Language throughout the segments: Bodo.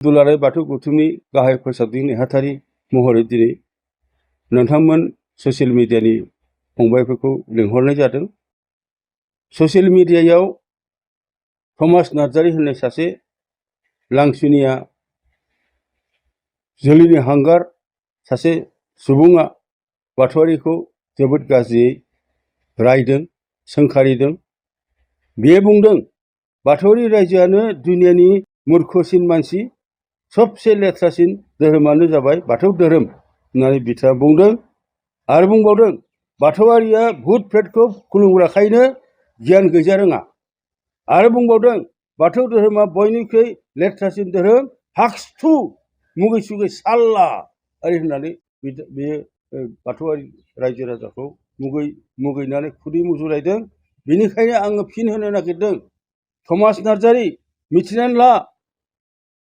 दुलाराय बाथौ गौथुमनि गाहाय फोसाबगिरि नेहाथारि महरै दिनै नोंथांमोन ससियेल मिडियानि फंबायफोरखौ लिंहरनाय जादों। ससियेल मिडियायाव थमास नार्जारी होननाय सासे लांसुनिया जोलैनि हांगार सासे सुबुङा बाथौआरिखौ जोबोद गाज्रियै रायदों, सोंखारिदों। बियो बुंदों बाथौआरि रायजोआनो दुनियानि मूर्खसिन मानसि, सबसे लेथ्रासिन धोरोमानो जाबाय बाथौ धोरोम होननानै बिथाङा बुंदों। आरो बुंबावदों बाथौआरिया भुट प्रेतखौ खुलुमग्राखायनो गियान गैजा रोङा। आरो बुंबावदों बाथौ धोरोमा बयनिख्रुइ लेथ्रासिन धोरोम, हाक्सथु मुगै सुगै साल्ला ओरै होननानै बेयो बाथौआरि रायजो राजाखौ मुगैनानै खुदै मुजुरायदों। बेनिखायनो आङो फिन होनो नागिरदों, थमास नार्जारी मिथिनानै ला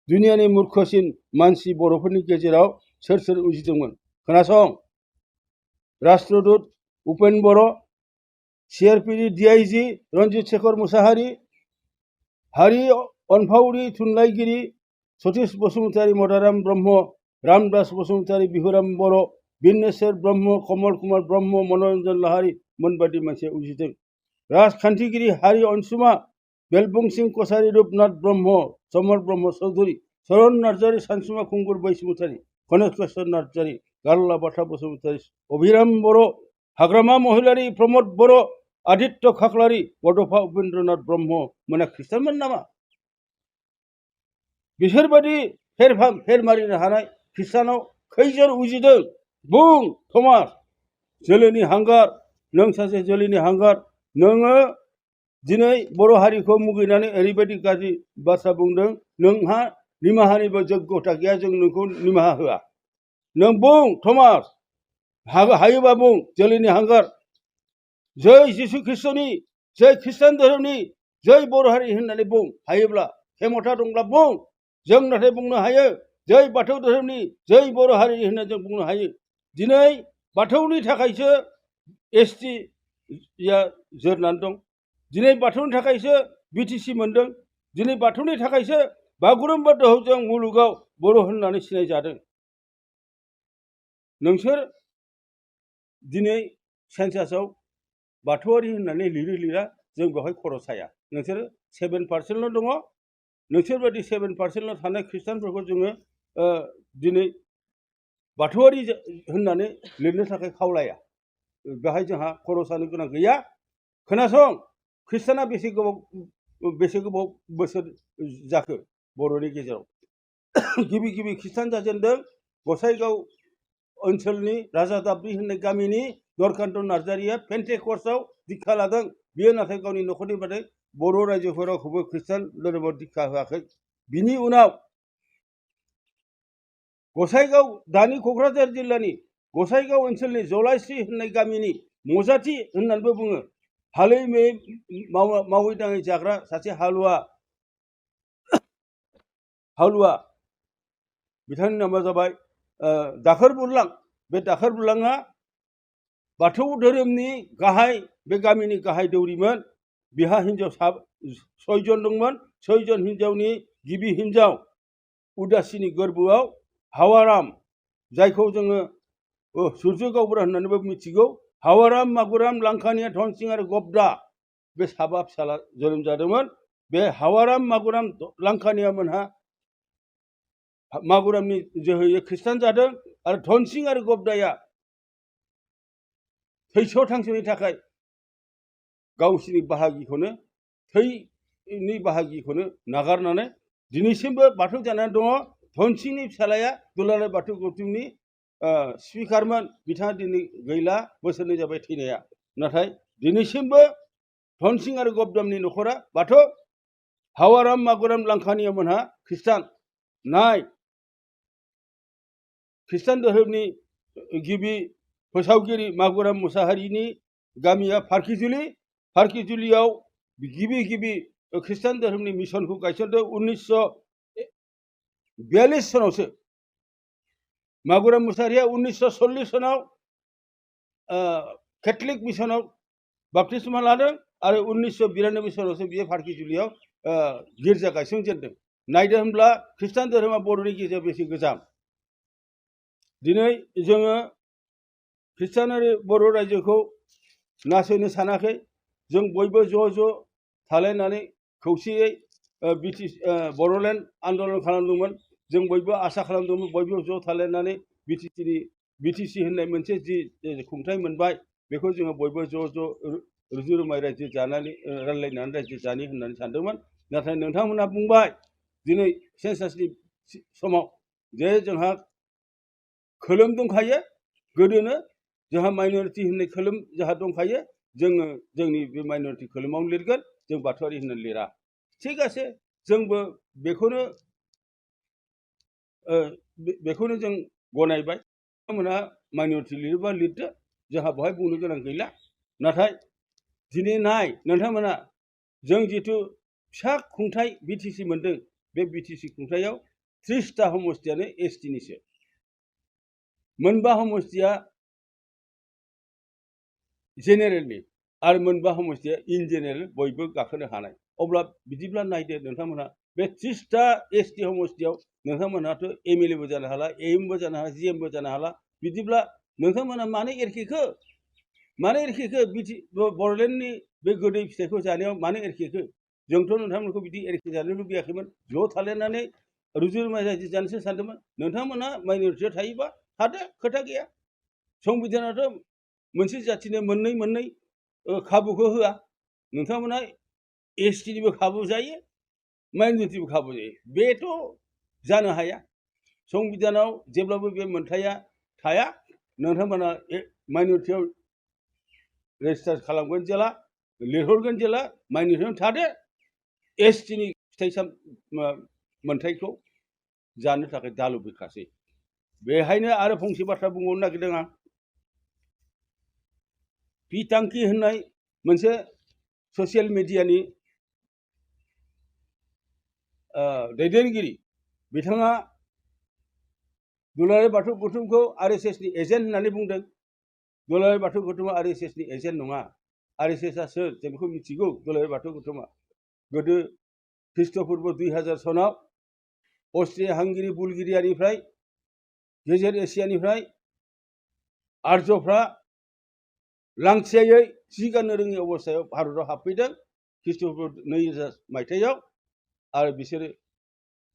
दुनियानि मूर्खसिन मानसि बर'फोरनि गेजेराव सोर सोर उजिदोंमोन। खोनासं, राष्ट्रदूत उपेन बर', CRPनि DIG रन्जित शेखर मुसाहारि, हारि अनफावरि थुनलाइगिरि सतीश बसुमतारी, मदाराम ब्रह्म, रामदास बसुमतारी, बिहुराम बर', बिनेश्वर ब्रह्म, कमल कुमार ब्रह्म, मनरन्जन लाहारी मोनबादि मानसिया उजिदों। राजखान्थिगिरि हारि अनसुमा, बेलबुं सिं कछारी, रूपनाथ ब्रह्म, समर ब्रह्म चौधुरी, चरण नार्जारी, सानसुमा खुंगुर बैसुमुतारी, गणेशवर नार्जारी, गारला बाथा बसुमतारी, अभिराम बर', हाग्रामा महिलारी, प्रमद बर', आदित्य खाख्लारी, बड'फा उपेन्द्रनाथ ब्रह्म मोना ख्रिस्टानमोन नामा? बिसोरबादि फेर मारिनो हानाय ख्रिस्टानाव खैजन उजिदों? बुं थमास, जोलैनि हांगार, नों सासे जोलैनि हांगार। नोङो दिनै बर' हारिखौ मुगैनानै ओरैबायदि गाज्रि बाथ्रा बुंदों, नोंहा निमाहानिबो जग्यता गैया, जों नोंखौ निमाहा होआ। नों बुं थमास, हायोबा बुं जोलैनि हांगार, जै जिसु ख्रिस्टनि, जै ख्रिस्टान धोरोमनि, जै बर' हारि होननानै बुं। हायोब्ला खेमथा दंब्ला बुं। जों नाथाय बुंनो हायो जै बाथौ धोरोमनि, जै बर' हारि होनना जों बुंनो हायो। दिनै बाथौनि थाखायसो STया जोरनानै दं। दिनै बाथौनि थाखायसो BTC मोनदों। दिनै बाथौनि थाखायसो बागुरुम्बा दोहौजों मुलुगाव बर' होननानै सिनायजादों। नोंसोर दिनै सेन्सासआव बाथौआरि होननानै लिरा, जों बेवहाय खर' साया। नोंसोरो 7% दङ। नोंसोरबायदि 7% थानाय ख्रिस्टानफोरखौ जोङो दिनै बाथौआरि होननानै लिरनो थाखाय खावलाया। बेहाय जोंहा खर' सानो गोनां गैया। खोनासं, ख्रिस्टाना बेसे गोबाव बोसोर जाखो बर'नि गेजेराव? गिबि ख्रिस्टान जाजेनदों गसाइगाव ओनसोलनि राजादाबरि होननाय गामिनि दरकान्त नार्जारीया पेन्टेकस्टआव दीक्षा लादों। बियो नाथाय गावनि न'खरनि बादै बर' रायजोफोरावबो ख्रिस्टान धोरोमाव दीक्षा होआखै। बिनि उनाव गसाइगाव, दानि क'क्राझार जिल्लानि गसाइगाव ओनसोलनि जलायस्रि होननाय गामिनि मजाथि होननानैबो बुङो, हालै मावै दाङै जाग्रा सासे हालुवा, बिथांनि नामा जाबाय दाखोर बुरलां। बे दाखोर बुरलाङा बाथौ धोरोमनि गाहाय, बे गामिनि गाहाय दौरिमोन। बिहा हिन्जाव 6 जन दंमोन। 6 जन हिन्जावनि गिबि हिन्जाव उदासिनि गोरबोआव हावाराम, जायखौ जोङो सुर्य गावबुरा होननानैबो मिथिगौ, हावाराम, मागुराम, लांखानिया, धनसिं आरो गबदा, बे साबा फिसाला जोनोम जादोंमोन। बे हावाराम, मागुराम, लांखानिया मोनहा मागुरामनि जोहैयै ख्रिस्टान जादों। आरो धनसिं आरो गबदाया थैस' थांस'नि थाखाय गावसिनि थैनि बाहागिखौनो नागारनानै दिनैसिमबो बाथौ जानानै दङ। धनसिंनि फिसालाया दुलाराय बाथौ गौथुमनि स्पिकारमोन। बिथाङा दिनै गैला, बोसोरनै जाबाय थैनाया। नाथाय दिनैसिमबो धनसिं आरो गबदामनि न'खरा बाथौ। हावाराम, मागुराम, लांखानिया मोनहा ख्रिस्टान। नाय, ख्रिस्टान धोरोमनि गिबि फोसावगिरि मागुराम मुसाहारिनि गामिया फारखिजुलि। फारखिजुलियाव गिबि ख्रिस्टान धोरोमनि मिसनखौ गायसनदों 1942 सनावसो। मागुराम मुसाहारिया 1940 सनाव केथलिक मिसनाव बाप्तिस्मा लादों। आरो 1992 सनावसो बियो फारखिजुलियाव गिर्जा गायसनजेनदों। नायदो होनब्ला खृष्टान धोरोमा बर'नि गेजेराव बेसे गोजाम दिनै जोङो खृष्टानारि बर' रायजोखौ नासयनो सानाखै जों बयबो ज' ज' थालायनानै खौसेयै बर'लेण्ड आन्दलन खालामदोंमोन जों बयबो आसा खालामदोंमोन बयबो ज' थालायनानै बिटिसि होननाय मोनसे जि खुंथाय मोनबाय बेखौ जोङो बयबो ज' ज' रुजु रुमाय रायजो जानानै रायज्लायनानै रायजो जानि होननानै सानदोंमोन नाथाय नोंथांमोनहा बुंबाय दिनै सेन्सासनि समाव जे जोंहा खोलोम दंखायो गोदोनो जोंहा माइनरिटि होननाय खोलोम जोंहा दंखायो जोङो जोंनि बे माइनरिटि खोलोमावनो लिरगोन जों बाथौआरि होननानै लिरा थिग আছে जोंबो बेखौनो जों गनायबाय नोंथांमोनहा माइनरिटि लिरोबा लिरदो जोंहा बेवहाय बुंनो गोनां गैला नाथाय दिनै नाय नोंथांमोना जों जिथु फिसा खुंथाय बिटिसि मोनदों बे बिटिसि खुंथायाव 30टा समष्टियानो एसटिनिसो मोनबा समष्टिया जेनेरेलनि आरो मोनबा समष्टिया इन जेनेरेल बयबो गाखोनो हानाय अब्ला बिदिब्ला नायदो नोंथांमोनहा बे 30टा एसटि समष्टियाव नोंथांमोनहाथ' एमएलएबो जानो हाला एएमबो जानो हाला जिएमबो जानो हाला बिदिब्ला नोंथांमोनहा मानो एरखेखो बर'लेण्डनि बे गोदै फिथाइखौ जानायाव मानो एरखेखो जोंथ' नोंथांमोनखौ बिदि एरखे जानो लुबैयाखैमोन ज' थालायनानै रुजु रुमाय रायजो जानोसो सानदोंमोन नोंथांमोनहा माइनरिटियाव थायोबा थादो खोथा गैया संबिधानाथ' मोनसे जाथिनो मोननै खाबुखौ होआ नोंथांमोनहा एसटिनिबो खाबु जायो माइनरिटिबो खाबु जायो बेथ' जानो हाया संबिधानाव जेब्लाबो बे मोनथाया थाया नोंथांमोना माइनरिटियाव रेजिस्टार खालामगोन जेला लिरहरगोन जेला माइनरिटियावनो थादो एसटिनि फिथाइ मोनथायखौ जानो थाखाय दा लुबैखासै बेहायनो आरो फंसे बाथ्रा बुंबावनो नागिरदों आं पिटांकि होननाय मोनसे ससियेल मिडियानि दैदेनगिरि बिथाङा दुलाराय बाथौ गौथुमखौ आरएसएसनि एजेन्ट होननानै बुंदों दुलाराय बाथौ गौथुमा आरएसएसनि एजेन्ट नङा आरएसएसआ सोर जों बेखौ मिथिगौ दुलाराय बाथौ गौथुमा गोदो ख्रीष्टपूर्व 2000 सनाव अस्ट्रिया हांगेरि बुलगेरियानिफ्राय गेजेर एसियानिफ्राय आर्यफ्रा लांथियायै जि गाननो रोङि अबस्थायाव भारताव हाबफैदों ख्रीष्टपूर्व 2000 मायथाइयाव आरो बिसोरो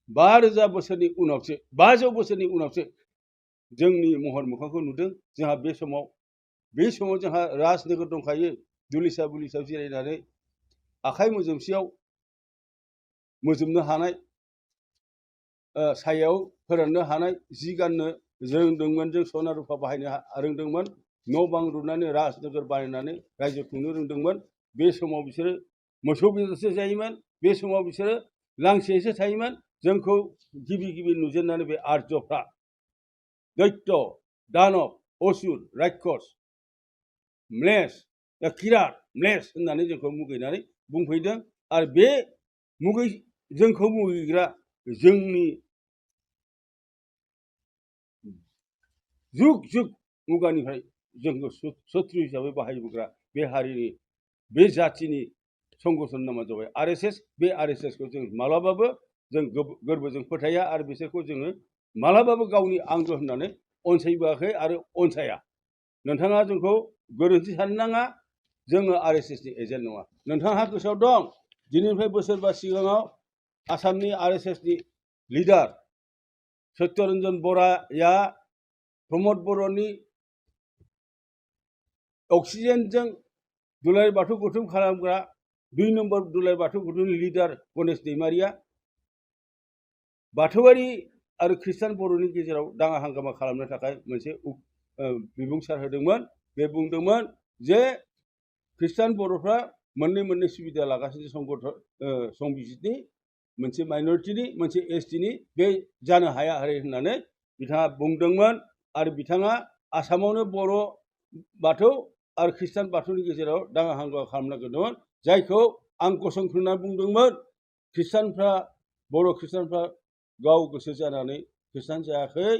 5000 बोसोरनि उनावसो 500 बोसोरनि उनावसो जोंनि महर मोखांखौ नुदों जोंहा बे समाव जोंहा राजनोगोर दंखायो दुलिसा बुलिसायाव जिरायनानै आखाइ मोजोमसेयाव मोजोमनो हानाय सायाव फोराननो हानाय जि गाननो रोंदोंमोन जों सना रुफा बाहायनो रोंदोंमोन न' बां लुनानै राजनोगोर बानायनानै रायजो खुंनो रोंदोंमोन बे समाव बिसोरो मोसौ बेदरसो जायोमोन बे समाव बिसोरो लांथियायैसो थायोमोन जोंखौ गिबि नुजेननानै बे आर्यफ्रा दैत्य दानब असुर राक्षस किरात म्लेस होननानै जोंखौ मुगैनानै बुंफैदों आरो बे जोंखौ मुगैग्रा जोंनि जुग जुग मुगानिफ्राय जोंखौ शत्रु हिसाबै बाहायबोग्रा बे हारिनि बे जातिनि संगठन नामा जाबाय आरएसएस बे आरएसएसखौ जों मालाबाबो जों गोरबोजों फोथाया आरो बिसोरखौ जोङो मालाबाबो गावनि आंगो होननानै अनसायबोआखै आरो अनसाया नोंथाङा जोंखौ गोरोन्थि साननो नाङा जोङो आरएसएसनि एजेन्ट नङा नोंथाङा गोसोआव दं दिनैनिफ्राय बोसोरबा सिगाङाव आसामनि आरएसएसनि लिडार सत्यरन्जन बराया प्रमद बर'नि अक्सिजेनजों दुलाराय बाथौ गौथुम खालामग्रा 2 नम्बर दुलाराय बाथौ गौथुमनि लिडार गणेश दैमारिया बाथौआरि आरो खृष्टान बर'नि गेजेराव दाङा हांगामा खालामनो थाखाय मोनसे बिबुंसार होदोंमोन बे बुंदोंमोन जे खृष्टान बर'फ्रा मोननै सुबिदा लागासिनो संबिजितनि मोनसे माइनरिटिनि मोनसे एसटिनि बे जानो हाया होननानै बिथाङा बुंदोंमोन आरो बिथाङा आसामावनो बर' बाथौ आरो खृष्टान बाथौनि गेजेराव दाङा हांगामा खालामनो नागिरदोंमोन जायखौ आं गसंख्रना बुंदोंमोन बर' खृष्टानफ्रा गाव गोसो जानानै खृष्टान जायाखै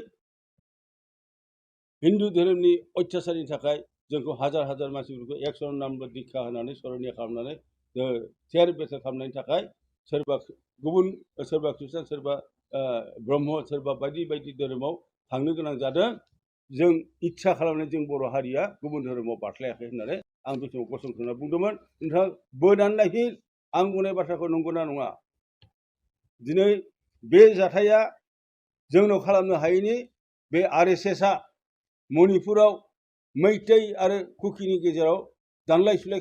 हिन्दु धोरोमनि अत्याचारनि थाखाय जोंखौ हाजार मानसिफोरखौ 100 नामबो दीक्षा होनानै सरनिया खालामनानै थेर बेथेर खालामनायनि थाखाय सोरबा गुबुन सोरबा ख्रिस्टान सोरबा ब्रह्म सोरबा बायदि बायदि धोरोमाव थांनो गोनां जादों जों इच्छा खालामनानै जों बर' हारिया गुबुन धोरोमाव बारस्लायाखै होननानै आं बे समाव गसंथाना बुंदोंमोन नोंथाङा बोनानै नायफिन आं बुंनाय बाथ्राखौ नंगौना नङा दिनै बे जाथाया जोंनाव खालामनो हायैनि बे RSSआ मणिपुराव मैतै आरो कुकिनि गेजेराव दानलाय सुलाय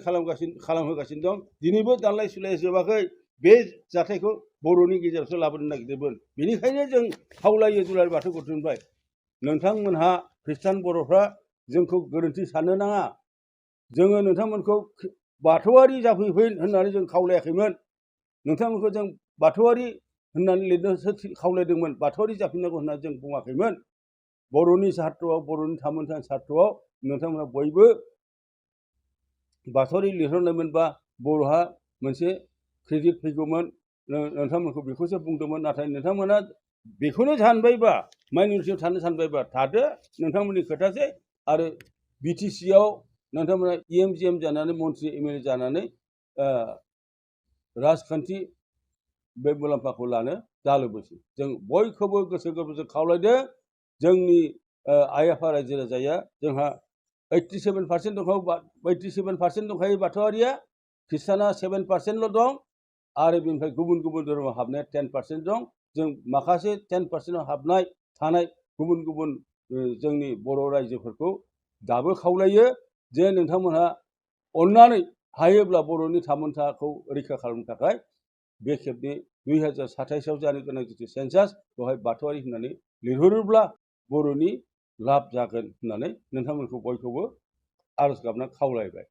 खालामहोगासिनो दं दिनैबो दानलाय सुलाया जोबाखै बे जाथायखौ बर'नि गेजेरावसो लाबोनो नागिरदोंमोन बेनिखायनो जों खावलायो दुलाराय बाथौ गथ'निफ्राय नोंथांमोनहा ख्रिस्टान बर'फ्रा जोंखौ गोरोन्थि साननो नाङा जोङो नोंथांमोनखौ बाथौआरि जाफैफिन होननानै जों खावलायाखैमोन नोंथांमोनखौ जों बाथौआरि होननानै लिरनोसो खावलायदोंमोन बाथौआरि जाफिननांगौ होननानै जों बुङाखैमोन बर'नि सार्थआव बर'नि थामोनथानि सार्थआव नोंथांमोना बयबो बाथौआरि लिरहरनायमोनबा बर'हा मोनसे क्रेडिट फैगौमोन नोंथांमोनखौ बेखौसो बुंदोंमोन नाथाय नोंथांमोना बेखौनो सानबायबा माइनरिटियाव थानो सानबायबा थादो नोंथांमोननि खोथासै आरो BTCआव नोंथांमोना EM जानानै मन्त्रि MLA जानानै राजखान्थि बे मुलाम्फाखौ लानो दालोबोसै जों बयखौबो गोसो गोरबोजों खावलायदों जोंनि आइ आफा रायजो राजाया जोंहा 87% दंखायो बाथौआरिया ख्रिस्टाना 7%ल' दं आरो बेनिफ्राय गुबुन गुबुन धोरोमाव हाबनाया 10% दं जों माखासे 10%आव हाबनाय थानाय गुबुन गुबुन जोंनि बर' रायजोफोरखौ दाबो खावलायो जे नोंथांमोनहा अननानै हायोब्ला बर'नि थामोनथाखौ रैखा खालामनो थाखाय बे खेबनि 2027आव जानो गोनां जिथु सेन्सास बेवहाय बाथौआरि होननानै लिरहरोब्ला बर'नि लाब जागोन होननानै नोंथांमोनखौ बयखौबो आरज गाबना खावलायबाय